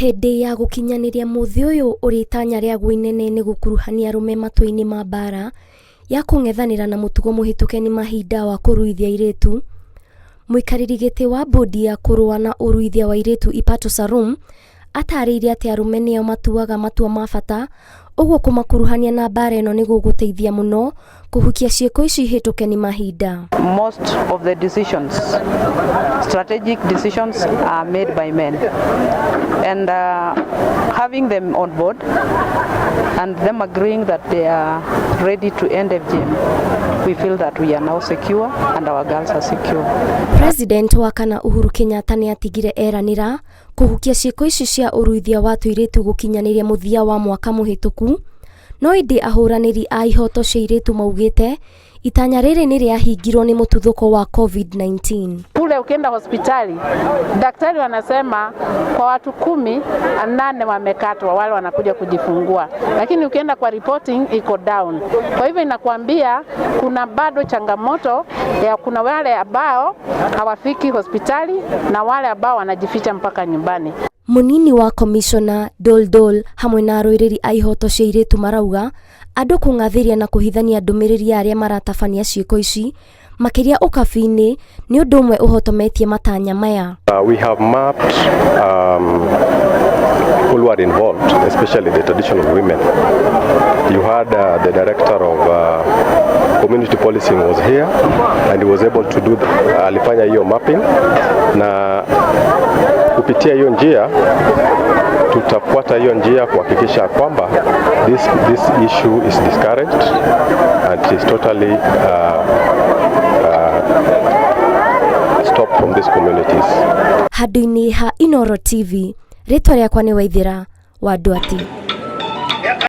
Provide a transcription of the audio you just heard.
Hĩndĩ ya gũkinyanĩria mũthĩ ũyũ ũrĩ itanya rĩaguo inene nĩ gũkuruhania arũme matua-inĩ ma mbara ya kũng'ethanĩra na mũtugo mũhĩtũke nĩ mahinda wa kũruithia airĩtu, mũikarĩri gĩtĩ wa mbũndi ya kũrũa na ũruithia wa airĩtu Ipato Sarum atarĩirie atĩ arũme nĩo matuaga matua ma bata, ũguo kũmakuruhania na mbara ĩno nĩ gũgũteithia mũno kũhukia ciĩko ici hĩtũke nĩ mahinda. Most of the decisions, strategic decisions, are made by men, and having them on board and them agreeing that they are ready to end FGM, we feel that we are now secure and our girls are secure. President wa kana Uhuru Kenyatta nĩ atigire eranĩra kũhukia ciĩko ici cia ũruithia wa tũirĩtu gũkinyanĩria mũthia wa mwaka mũhĩtũku, no ĩndĩ ahũranĩri a ihoto cia airĩtu maugĩte itanya rĩrĩ nĩ rĩahingirwo nĩ mũtuthũko wa COVID-19. Kule ukienda hospitali, daktari wanasema kwa watu 10, nane wamekatwa, wale wanakuja kujifungua, lakini ukienda kwa reporting iko down. Kwa hivyo inakuambia kuna bado changamoto ya kuna wale ambao hawafiki hospitali na wale ambao wanajificha mpaka nyumbani. Munini wa komishona Doldol hamwe na arũĩrĩri a ihoto cia airĩtu marauga andũ kũng'athĩria na kũhithania ndũmĩrĩri ya arĩa maratabania ciĩko ici makĩria ũkabi-inĩ nĩ ũndũ ũmwe ũhotometie matanya maya. We have mapped people who are involved, especially the traditional women. You had the director of community policing was here and he was able to do alifanya hiyo mapping, na kupitia hiyo njia tutafuata hiyo njia kuhakikisha kwamba this issue is discouraged and it is totally stopped from these communities. Handũ-inĩ ha Inoro TV, rĩtwa rĩakwa nĩ Waithĩra wa Ndwati.